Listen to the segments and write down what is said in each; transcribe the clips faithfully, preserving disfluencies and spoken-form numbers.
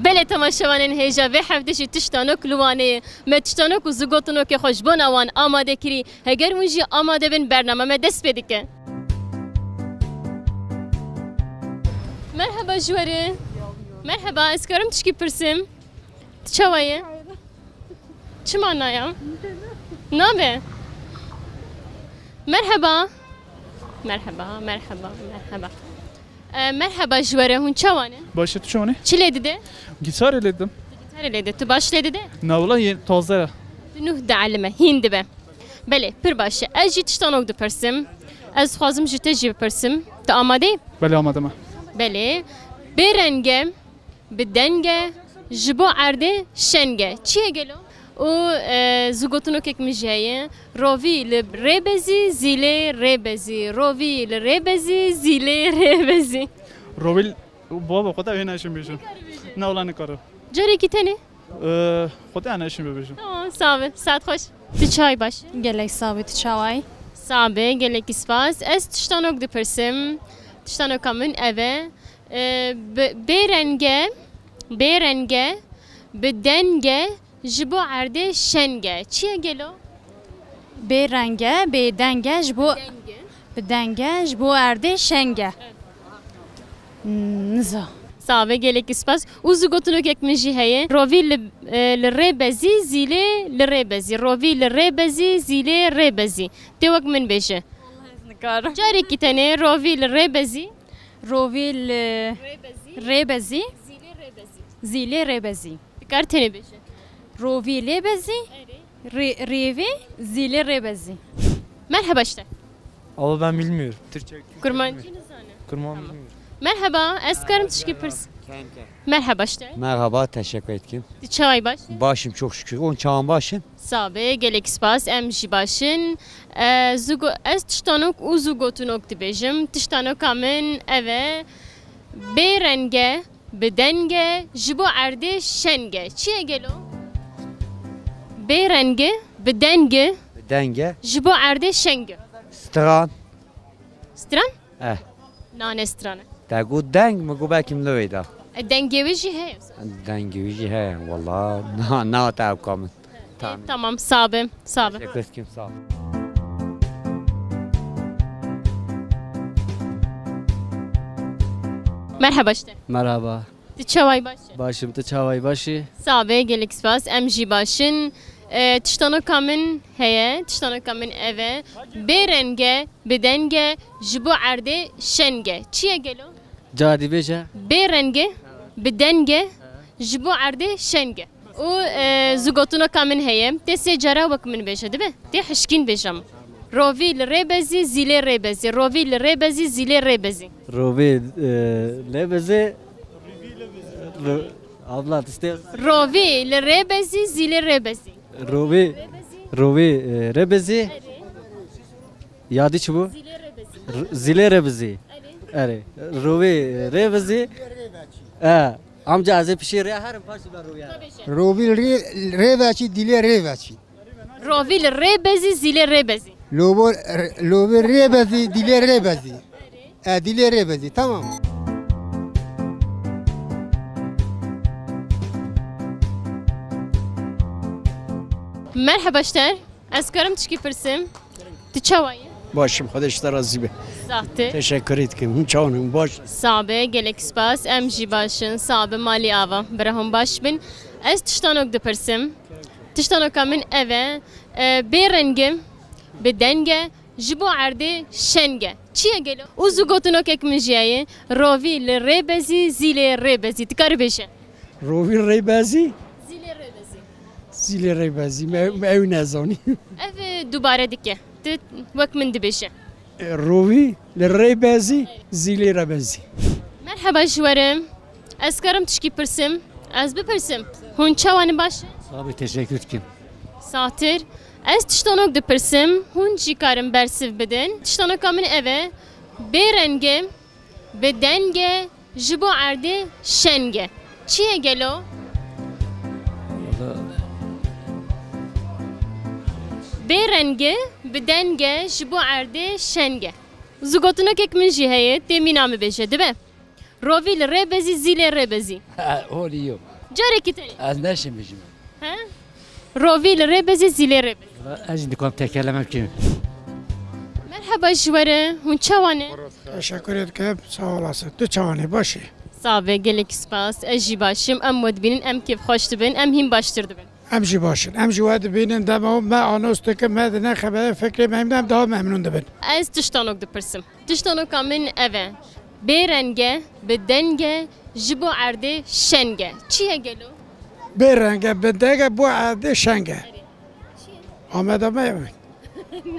Belê temaşevanên hêja, vê hefte jî tiştanok li Wanê ye. Me tiştanok û zigotinokê xwe ji bona wan amade kirî. Heger hûn jî amade bin, bername me dest pê dike. Merheba ji we re. Merheba, ez karim tişkî pirsim? Tu çawa ye? Çima naya? Nabe. Merheba. Merheba, merheba, merheba. E, merheba ji we re, hûn çawa ne? Baş e, tu çawa ne? Çi lê dide? Gîtarê lê didim. Gîtarê lê dide. Tu baş lê dide? Na wala yê taze ye. Tu nuh dielime, hîn dibe. Belê, pir baş e. Ez jî tiştanok dipirsim. Ez dixwazim ji te jî bipirsim. Tu amade yî? Belê, amade me. Belê. Bê reng e. Bi deng e, ji bo erdê şeng e. Çi ye gelo? Û, e, zigotinokek min jî heye. Rovî li rê bezî, zîlê rê bezî. Rovî li rê bezî, zîlê rê bezî. Rovî l-, baba xwe te wê neşin bêjin. Ne wala nikarim. Carekî tenê? E, xwe te neşin bibêjin. Tamam, sağ be. Saet xweş. Tu çay baş? Gelek sağ be, tu çawayî? Sağ be, gelekî spas. Ez tiştanok dipirsim. Tiştanoka min ev e. E, bi, bê reng e, bê reng e, bi deng e, ji bo erdê şeng e. Çi ye gelo? Bê reng e, bê deng e, ji bo, bi deng e, ji bo erdê şeng e. Hmm, niza. Sağ be, gelekî spas. Û zigotinokek min jî heye. Rovî li, e, li rê bezî, zîlê li rê bezî. Rovî li rê bezî, zîlê rê bezî. Tê wek min bêje. Nikarim. Carekî tenê, rovî li rê bezî. Rovî li rê bezî. Zîlê rê bezî. Zîlê rê bezî. Dikar tenê bêje. Rovî lê bezî. Erê. Rê-, rêvê zîlê rê bezî. Merheba işte. Ama ben bilmiyorum. Türkçe, Türkçe Kurmancî bilmiyorum. Nizane. Kurman bilmiyorum. Merheba, ez karim tişkî pirs. Merheba işte. Merhaba, teşekkür ederim. Tu çaway baş? Başım çok şükür. On çağın başın. Sağ be, gelek spas, em jî baş in. E, zigo-, ez tiştanok û zigotinok dibêjim. Tiştanoka min ev e. Bê reng e, bi deng e, ji bo erdê şeng e. Çi ye gelo? Bê reng e, bi deng e. Bi deng e. Ji bo erdê şeng e. Stran. Stran? Eh. Nane strane. Te got deng, min got belkî min li wê da. E, dengê wê jî heye. Dengê wê jî heye. Wala na, na te ew ka min. E, tamam, sağ be, sağ be. Teşekkür ederim, sağ ol. Merhaba işte. Merhaba. Tu çaway baş e? Başim, tu çaway başî? Sağ be, gelek spas. Em jî baş in. E, tiştanoka min heye, tiştanoka min ev e. Bê reng e, bi deng e, ji bo erdê şeng e. Çi ye gelo? Carî bêje. Bê reng e, bi deng e, ji bo erdê şeng e. Û, e, zigotineka min heye. Tê sê cara wek min bêje, dibe? Tê hişkîn bêje min. Rovî li rê bezî, zîlê rê bezî. Rovî li rê bezî, zîlê rê bezî. Rovî, e, lê bezî. Ro-, abla, tiştê. Rovî li rê bezî, zîlê rê bezî. Rovî, rovî, e, rê bezî. Yadî çi bû? Zîlê rê bezî. R-, zîlê rê bezî. Erê. Rovî, e, rê bezî. E, amca ez ê pişî rê herim paş ben rovî herim. Rovî rê, rê veçî, dîlê rê veçî. Rovî li rê bezî, zîlê rê bezî. Lobo, lobi rê bezî, dîlê rê bezî. E, dîlê rê bezî, tamam. Merheba şter. Ez karim tişkî pirsim? Tu çawa yî? Başim, Xwedê ji te razî be. Saxtir. Teşekkür ederim. Hûn çawan in? Baş? Sabe, gelek spas. Em jî baş in. Sabe, malî ava. Bira hûn baş bin. Ez tiştanok dipirsim. Tiştanoka min ev e. E, bê reng e, bi deng e, ji bo erdê şeng e. Çi ye gelo? Û zû gotinokek min jî heye. Rovî li rê bezî, zîlê rê bezî. Tu karî bêje. Rovî rê bezî? Zîlê rê bezî. Zîlê rê bezî. Me, me ew nezanî. Ev, e, dubare dike. Tu wek min dibêje. E, rovî li rê bezî, zîlê rê bezî. Merheba ji we re. Ez karim tişkî pirsim? Ez bipirsim. Hûn çawa ne, baş e? Sabe, teşekkür ederim. Saxtir. Ez tiştanok dipirsim. Hûn jî karin bersiv bidin. Tiştanoka min ev e. Bê reng e, bi deng e, ji bo erdê şeng e. Çi ye gelo? Wala. Bê reng e, bi deng e, ji bo erdê şeng e. Zû gotinokek min jî heye, tê mîna min bêje, dibe. Rovî li rê bezî, zîlê rê bezî. Ha, holî yo. Carekî tenê. Ez neşim bijim. He? Rovî li rê bezî, zîlê rê bezî. Ez jî dikam tekerleme bikim. Merheba ji we re, hûn çawa ne? Teşekkür ederim, sağ olasın. Tu çawa ne, baş î? Sabe, gelek spas. Ez jî baş im. Em we dibînin, em kêfxweş dibin, em hîn baştir dibin. Em jî baş in. Em jî we dibînin, dema me anons dikin, me dine xeberê fikrê me, em daha memnûn dibin. Ez tiştanok dipirsim. Tiştanoka min ev e. Bê reng e, bi deng e, ji bo erdê şeng e. Çi ye gelo? Bê reng e, bi deng e, bo erdê şeng e. Ameda me ye.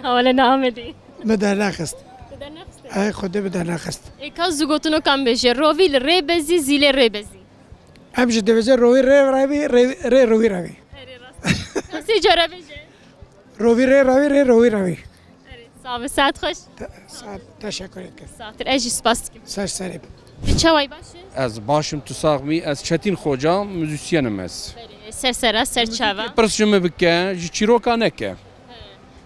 Na, wele ne Amedê. Min dernexist. Tu dernexistî? Ey, Xwedê min dernexist. Ê, ka zû gotinoka min bêje, rovî li rê bezî, zîlê rê bezî. Em jî dibêjin rovî rê revî, rê, rê rovî revî. Erê, rast. Sê cara bêje. Rovî rê revî, rê rovî revî. Erê, sax be, saet xweş. Te-, saet, teşekkür ederim. Satir, ez jî spas dikim. Ser serê. Tu çawa yî, baş î? Ez baş im, tu sax bî. Ez Çetin Xoca, muzîsyen im ez. Belê, ser sera, ser çava. Pirs ji min bike, ji çîroka neke.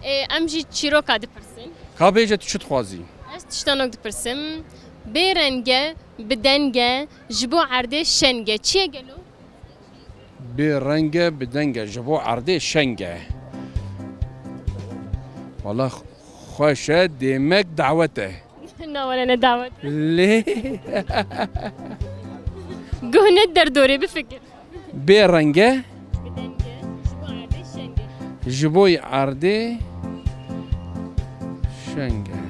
Ê, em jî çîroka dipirsin. Ka bêje tu çi dixwazî? Ez tiştanok dipirsim. Bê reng e, bi deng e, ji bo erdê şeng e. Çi ye gelo? Bê reng e, bi deng e, ji bo erdê şeng e. Wala xweş e, demek dawet e. Na, wele ne dawet e. Lê. Guh nede derdorê, bifikir. Bê reng e. Bi deng e, ji bo erdê şeng e. Ji bo erdê şeng e.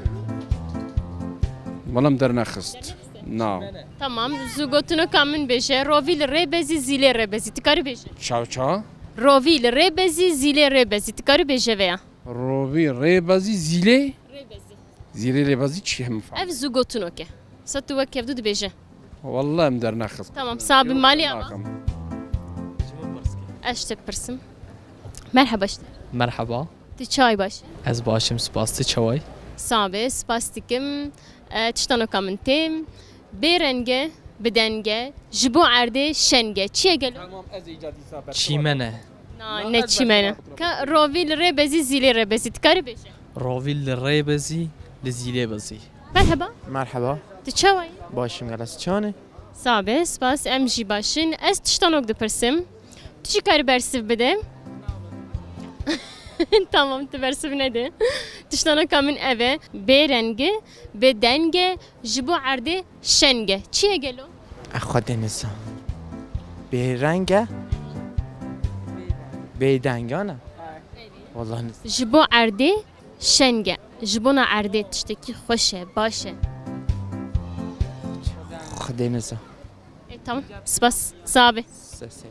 Wala min dernexist. Dernexist? Na. Tamam, zû gotinoka min bêje, rovî li rê bezî, zîlê rê bezî. Tu karî bêje? Çaw çaw? Rovî li rê bezî, zîlê rê bezî. Tu karî bêje vêya? Rovî rê bezî, zîlê? Rê bezî. Zîlê rê bezî çi hem fa? Ev zû gotinok e. Sa tu wek hevdu dibêje. Wallah em dernexist. Tamam, sax bî, malê ava. Ez ji te pirsim. Merheba ji te. Merheba. Tu çawa yî, baş î? Ez baş im, spas. Tu çawa yî? Sax be, spas dikim. E, tiştanoka min têm. Bê reng e, bi deng e, ji bo erdê şeng e. Çi ye gelo? Tamam, ez ê îca dîsa bersiva. Çîmen e. Na, ne çîmen e. Ka rovî li rê bezî, zîlê rê bezî. Tu karî bêje? Rovî li rê bezî, li zîlê bezî. Merheba. Merheba. Tu çawa yî? Baş im, gelek, tu çawa ne? Sax be, spas, em jî baş in. Ez tiştanok dipirsim. Tu jî karî bersiv bide. Tamam, tu bersiv nede. Tiştanoka min ev e. Bê reng e, bi deng e, ji bo erdê şeng e. Çi ye gelo? Ex, Xwedê niza. Bê reng e. Bê deng e ne? Wallahi niza. Ji bo erdê şeng e. Ji bona erdê tiştekî xweş e, baş e. Xwedê niza. E, tamam. Spas. Sax be. Sesê.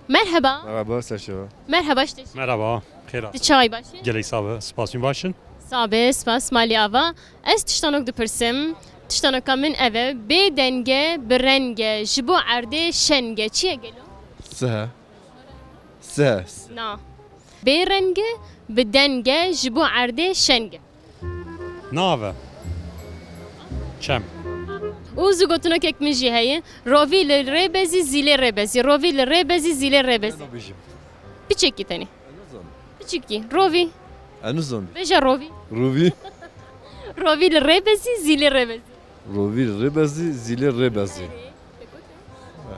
Merheba. Merhaba, ser şeva. Merheba, ji te jî. Merhaba, xêr. Tu çawa yî, baş î? Gelek sax be, spas, hûn baş in? Sax be, spas, malê ava. Ez tiştanok dipirsim. Tiştanoka min ev e. Bê deng e, bi reng e, ji bo erdê şeng e. Çi ye gelo? Sihe. Sihe. Na. Bê reng e, bi deng e, ji bo erdê şeng e. Nav e. Çem. Û zû gotinokek min jî heye. Rovî li rê bezî, zîlê rê bezî. Rovî li rê bezî, zîlê rê bezî. Nabêjim. Piçekî tenê. Ez nizanim. Piçekî. Rovî. Ez nizanim. Bêje rovî. Rovî. Rovî li rê bezî, zîlê rê bezî. Rovî rê bezî, zîlê rê bezî.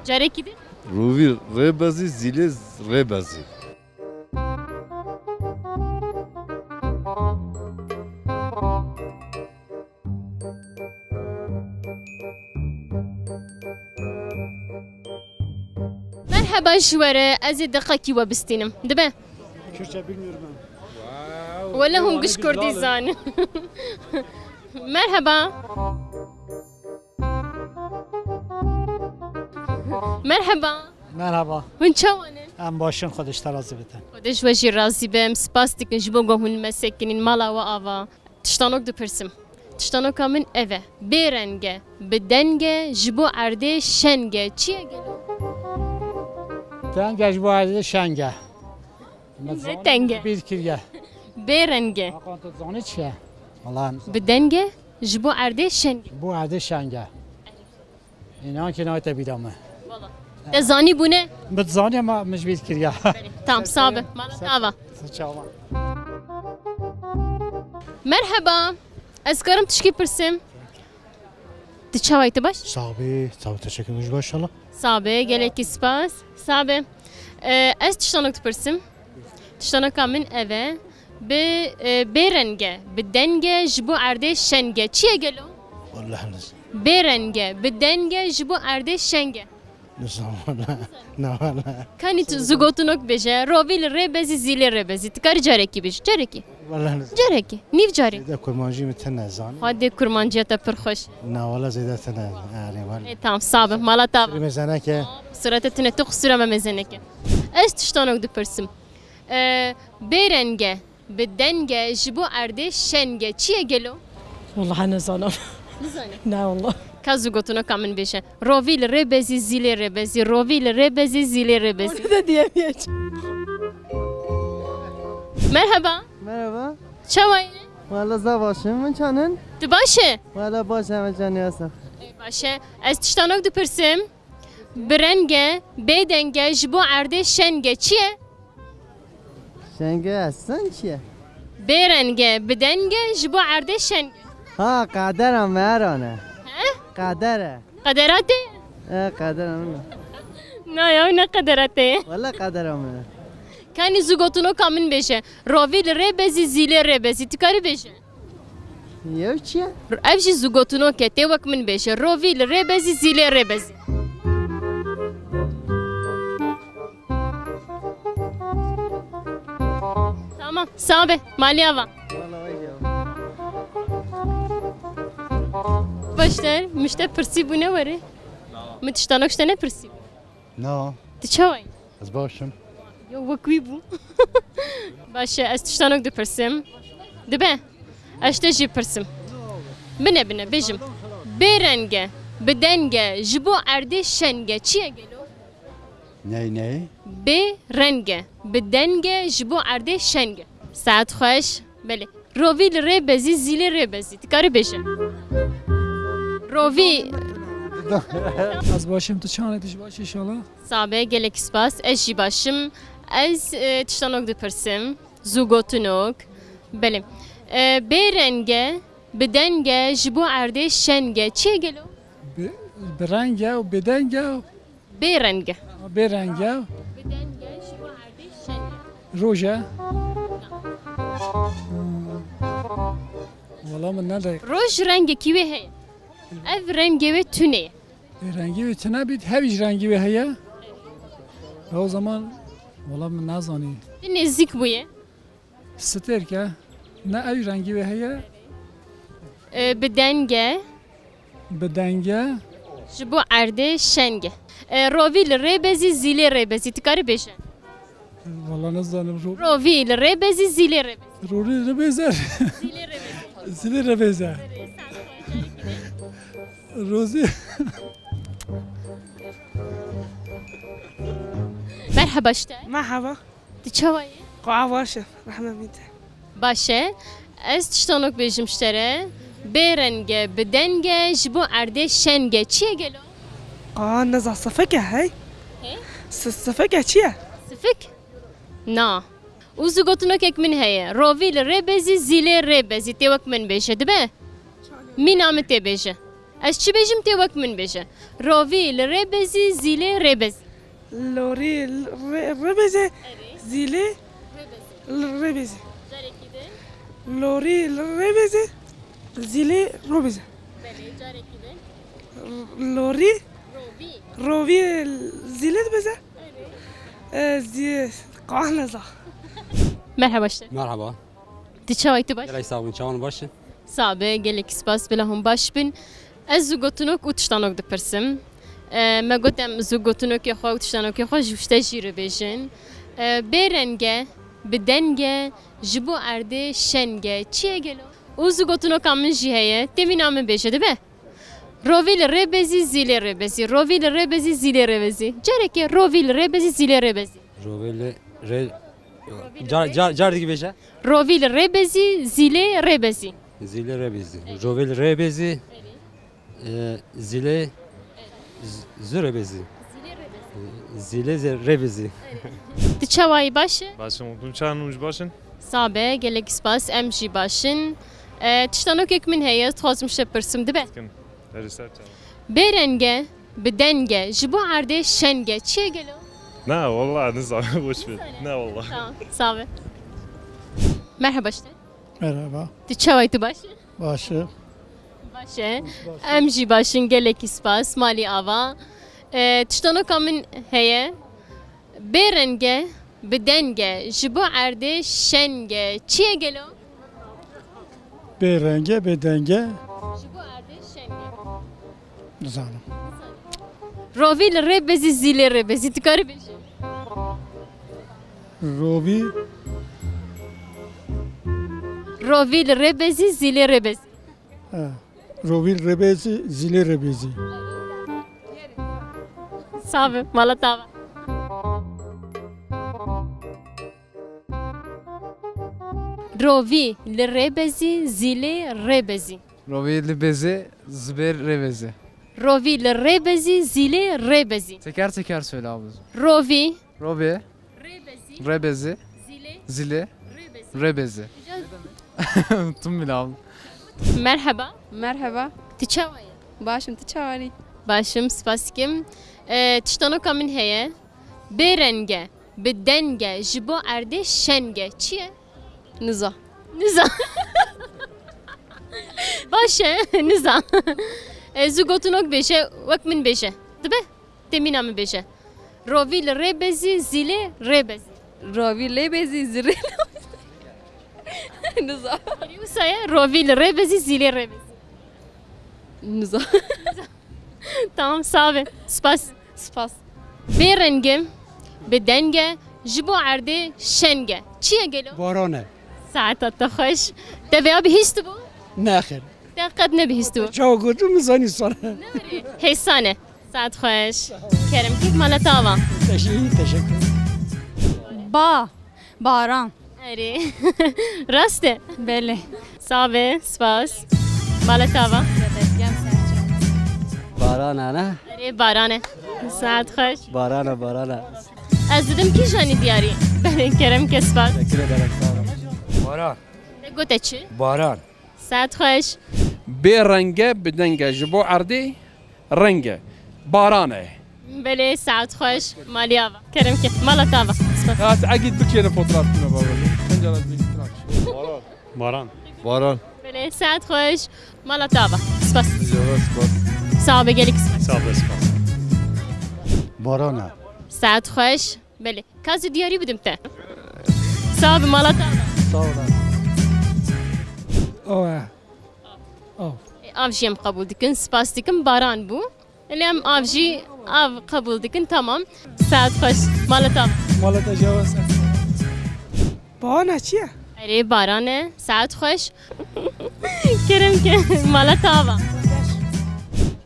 Carekî din. Rovî rê bezî, zîlê rê bezî. Merheba ji we re, ez ê deqekî we bistînim. Dibe? Kürtçe bilmiyorum ben. Wele hûn giş kurdî zanin. Merheba. Merheba. Merhaba. Hûn çawa ne? Em baş in, Xwedê ji te razî bitin. Xwedê ji we jî razî be. Em spas dikin ji bo ku hûn me sekinîn mala we ava. Tiştanok dipirsim. Tiştanoka min ev e. Bê reng e, bi deng e, ji bo erdê şeng e. Çi ye gelo? Deng e, ji bo erdê şeng e. Ne deng e? Bîr kiriye. Bê reng e. Hakan, tu dizanî çi ye? Wala em dizanî. Bi deng e, ji bo erdê şeng e. Ji bo erdê şeng e. Înan kî nayte bîra me. Wala. Te zanî bûne? Min dizanî ama min ji bîr kiriye. Tamam, sax be. Mala te ava. Çawa. Merheba. Ez karim tişkî pirsim? Tu çawa yî, tu baş? Sax bî, çawa, teşekkür ederim, baş inşallah. Sax bî, gelekî spas. Sax bî. E, ez tiştanok dipirsim. Tiştanoka min ev e. Bi, e, bêreng e, bi deng e, ji bo erdê şeng e. Çi ye gelo? Wallahî niz- Bêreng e, bi deng e, ji bo erdê şeng e. Nizanim wele. Ne wele. Kanî tu zû gotinok bêje, rovî li rê bezî, zî lê rê bezî. Tu karî carekî bêjî, carekî. Wele niz- Carekî. Nîv carî. Zêde kurmancî min tune zanî. Xwedê kurmanciya te pir xweş. Ne wele zêde tune. Erê wele. Ê, tamam, sax be. Mala te ava. Sirê me zeneke. Surete tune tu qisûra me mezeneke. Ez tiştanok dipirsim. E, bêreng e, bi deng e, ji bo erdê şeng e. Çi ye gelo? Wallahî nizanim. Nizanî? Ne wallah. Ka zû gotinoka min bêje. Rovî li rê bezî, zî lê rê bezî. Rovî li rê bezî, zî lê rê bezî. Onu da diyemeyeceğim. Merhaba. Merhaba. Çawa yî? Wala za başım, min çanin? Tu baş e? Wala baş em, canî asa. Ê, baş e. Ez tiştanok dipirsim. Bi reng e, bê deng e, ji bo erdê şeng e. Çi ye? Şenge sen çi ye? Bê reng e, bi deng e, ji bo erdê şeng e. Ha, qedera me erane. He? Qeder e. Qedera te? E, qedera min e. Na ya, ne qedera te ye. Wala qedera min e. Kanî zû gotinoka min bêje. Rovî li rê bezî, zî lê rê bezî. Tu karî bêje? Yew çi ye? Ev jî zû gotinok e, tê wek min bêje. Rovî li rê bezî, zî lê rê bezî. Tamam, sax be, malî ava. Başler, min ji te pirsî bû ne were? Min tiştanok ji te nepirsî bû. Na. Tu çawa yî? Ez baş im. Yo, wek wî bû. Baş e, ez tiştanok dipirsim. Dibe? Ez ji te jî pirsim. Bine, bine, bêjim. Bê reng e, bi deng e, ji bo erdê şeng e. Çi ye gelo? Ney, ney? Bê reng e, bi deng e, ji bo erdê şeng e. Saet xweş. Belê. Rovî li rê bezî, zî lê rê bezî. Tu karî bêje. Rovî. Ez baş im, tu çawa yî, tu jî baş î înşallah. Sax be, gelekî spas. Ez jî baş im. Ez, e, tiştanok dipirsim. Zû gotinok. Belê. E, bê reng e, bi deng e, ji bo erdê şeng e. Çi ye gelo? Bi, bi reng e û bi deng e. Bê reng e. Bê reng e. Bi deng e, ji bo erdê şeng e. Roj e. Hmm. Wala min nedayê. Roj rengekî wê heye. Ev rengê wê tune ye. Rengê wê tune bît, hevî jî rengê wê heye. Ya o zaman, wala min nezanî. Tu nêzîk bûye. Stêrk e. Ne ew rengî wê heye. E, bi deng e. Bi deng e. Ji bo erdê şeng e. E, rovî li rê bezî, zî lê rê bezî. Tu karî bêje. Wala nizanim ro- Rovî li rê bezî, zî lê rê bezî. Rovî li rê bezî. Zî lê rê bezî. Zî lê rê bezî. Rozî. Merheba ji te. Merheba. Tu çawa yî? Xwe baş e, rehme min te. Baş e. Ez tiştanok bêjim ji te re. Bê reng e, bi deng e, ji bo erdê şeng e. Çi ye gelo? Aa, neza sifik e, hey. Hey? Si-, sifik e, çi ye? Sifik? Na. Û zû gotinokek min heye. Rovî li rê bezî, zî lê rê bezî. Tê wek min bêje, dibe? Mîna min tê bêje. Ez çi bêjim, tê wek min bêje. Rovî li rê bezî, zî lê rê bezî. Lorî li rê, rê bezî, zî lê rê bezî. Lorî li rê bezî, zî lê rê bezî. Belê, carekî din. Lorî. Rovî. Rovî zî lê dibeze. E, zî, qah neza. Merheba işte. Merhaba. Tu çawa yî, tu baş? Gelek sax bin, çawan baş in? Sax be, gelekî spas, bila hûn baş bin. Ez zû gotinok û tiştanok dipirsim. E, me got em zû gotinokê xwe û tiştanokê xwe ji te jî re bêjin. E, bê reng e, bi deng e, ji bo erdê şeng e. Çi ye gelo? Û zû gotinoka min jî heye. Tê mîna min bêje, dibe? Rovî li rê bezî, zî lê rê bezî. Rovî li rê bezî, zî lê rê bezî. Carekê rovî li rê bezî, zî lê rê bezî. Rovî li rê, car, car, car dikî bêje. Rovî li rê bezî, zî lê rê bezî. Zî lê rê bezî. Rovî li rê bezî. E, zî lê z-, zû rê bezî. Zî lê zê-, rê bezî. Tu çawa yî, baş e? Baş im, tu çawa yî, baş in? Sax be, gelekî spas, em jî baş in. E, tiştanokek min heye, dixwazim ji te pirsim, dibe? Dikim. Herî ser çawa. Bê renge, bi denge, ji bo erdê şenge. Çi ye gelo? Na, wallah, nizanim, boş ver. Na, wallah. Tamam, sağ ol. Merhaba işte. Merhaba. Tu çawa yî, tu baş î? Baş î. Baş e. Em jî baş in, gelekî spas, malî ava. E, tiştanoka min heye. Bê renge, bi denge, ji bo erdê şenge. Çi ye gelo? Bê renge, bê denge. Ji bo erdê şenge. Nizanim. Rovî li rê bezî, zî lê rê bezî. Tu karî bêjî? Rovî. Rovî li rê bezî, zî lê rê bezî. He. Rovî li rê bezî, zî lê rê bezî. Sağ be, mala tava. Rovî li rê bezî, zî lê rê bezî. Rovî li bezî, zî lê rê bezî. Rovî li rê bezî, zî lê rê bezî. Teker teker söyle abla. Rovî. Rovî. Rê bezî. Rê bezî. Zî lê. Zî lê. Rê bezî. Rê bezî. Unuttum bile abla. Merhaba. Merhaba. Tu çawa yî? Baş im, tu çawa yî? Baş im, spas dikim. E, tiştanoka min heye. Bê renge, bi denge, ji bo erdê şenge. Çi ye? Niza. Niza. Baş e, niza. E, zû gotinok bêje, wek min bêje. Dibe? Tê mîna min bêje. Rovî li rê bezî, zî lê rê bezî. Rovî lê bezî, zî rê. Niza. Wisa ye, rovî li rê bezî, zî lê rê bezî. Niza. Tamam, sağ be. Spas. Spas. Bê renge, bi denge, ji bo erdê şenge. Çi ye gelo? Baran e. Saeta te xweş. Te vêya bihîstibû? Nexêr. Te qet nebihîstibû? Çawa gotin, min zanî sor. Hêsan e. Saet xweş. Kerem kek, mala tava. Teşekkür, teşekkür. Ba, baran. Erê. Rast e? Belê. Sağ be, spas. Mala tava. Baran e, ne? Erê, baran e. Saet xweş. Baran e, baran e. Ez didim kîjanî diyarî. Belê, kerem ke, spas. Teşekkür ederim, sağ olun. Baran. Te gote çi? Baran. Saet xweş. Bê renge, bi denge, ji bo erdê renge. Baran e. Belê, saet xweş. Malî ava. Kerem ke. Mala tava. Spas. Ya, egît bikêne fotoğraf tune baba. Sen canat bir trak. Baran. Baran. Baran. Belê, saet xweş. Mala tava. Spas. Spas. Sağ be, gelek spas. Sağ be, spas. Baran e. Saet xweş. Belê. Ka zû diyarî bidim te. Sağ be, mala tava. Sağ ol. Av e. Av. E, av jî em qebûl dikin. Spas dikim, baran bû. Lê em av jî, av qebûl dikin, tamam. Saet xweş. Mala tava. Mala te jî ava ser. Baran e, çi ye? Erê, baran e. Saet xweş. Kerem ke. Mala tava.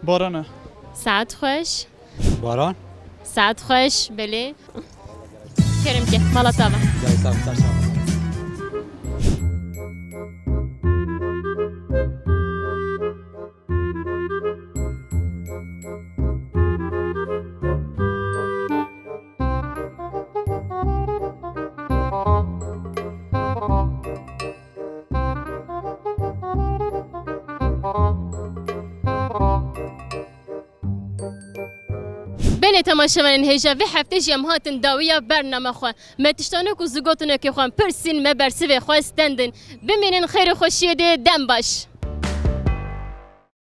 Baran e. Saet xweş. Baran. Saet xweş, belê. Kerem ke, mala tava. Gel, sağ ol, sağ ol. Belê temaşevanên hêja, vê heftê jî em hatin dawiya bername xwe. Me tiştanok û zigotinokê xwe em pirsîn, me bersivê xwe stendin. Bimînin xêr û xweşiyê dê, dem baş.